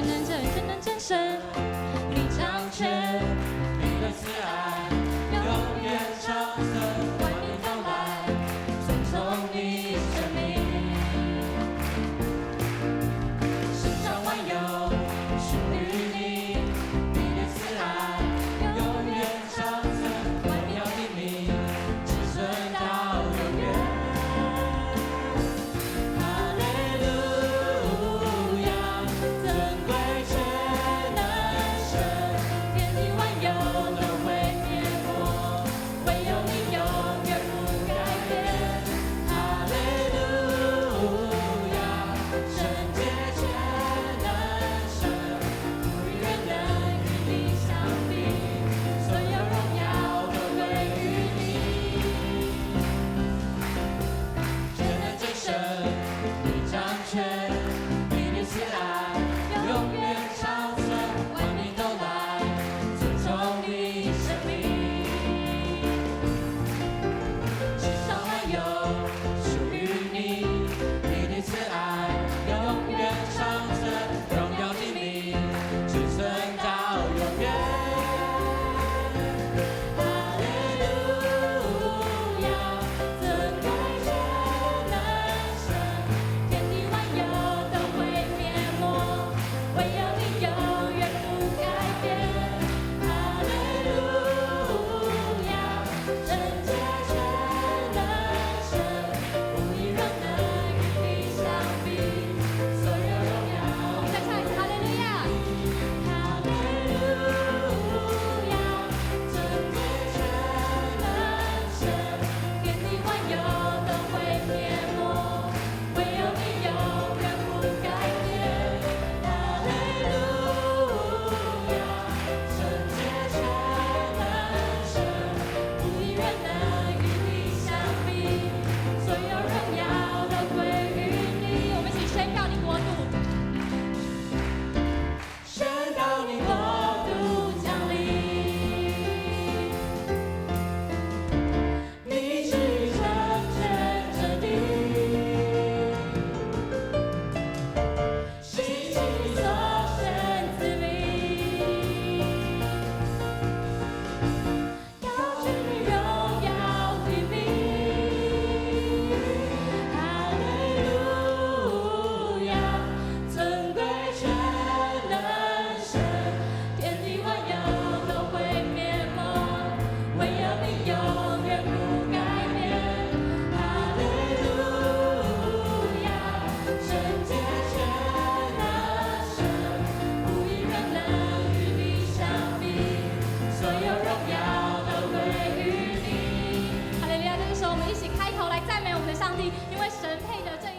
能全全能全神，你掌權，你的慈愛永遠長存，萬民都來尊崇你聖名，世上萬有屬於你，你的慈愛永遠長存，榮耀的名子孫到永遠。哈利路亞，尊貴全能神，天地萬有都會滅沒，唯有你永遠不改變。哈利路亞，聖潔全能神，無一人能與你相比，所有榮耀都歸於你。全能真神，你掌權，你的慈愛永遠長存，萬民都來尊崇你聖名，世上萬有屬於你，你的慈愛永遠長存，榮耀的名子孫到永遠。哈利路亞，尊貴全能神，天地萬有都會滅沒，唯有你永遠不改變。哈利路亞，聖潔全能神，無一人能與你相比，所有榮耀。我們再唱一次哈利路亞，哈利路亞，尊貴全能神，天地萬有都會滅沒，唯有你永遠不改變。哈利路亞，聖潔全能神，無一人能與你相比，所有榮耀都歸於你。我們一起宣告你國度，宣告你國度降臨。你旨意成全這地，興起你所選子民，高舉你榮耀的名。哈利路亞，尊貴全能神，天地萬有都會滅沒，唯有你永遠不改變。哈利路亞，聖潔全能神，無一人能與你相比，所有榮耀都歸於你。哈利路亞！這個時候，我們一起開口來讚美我們的上帝，因為神配得最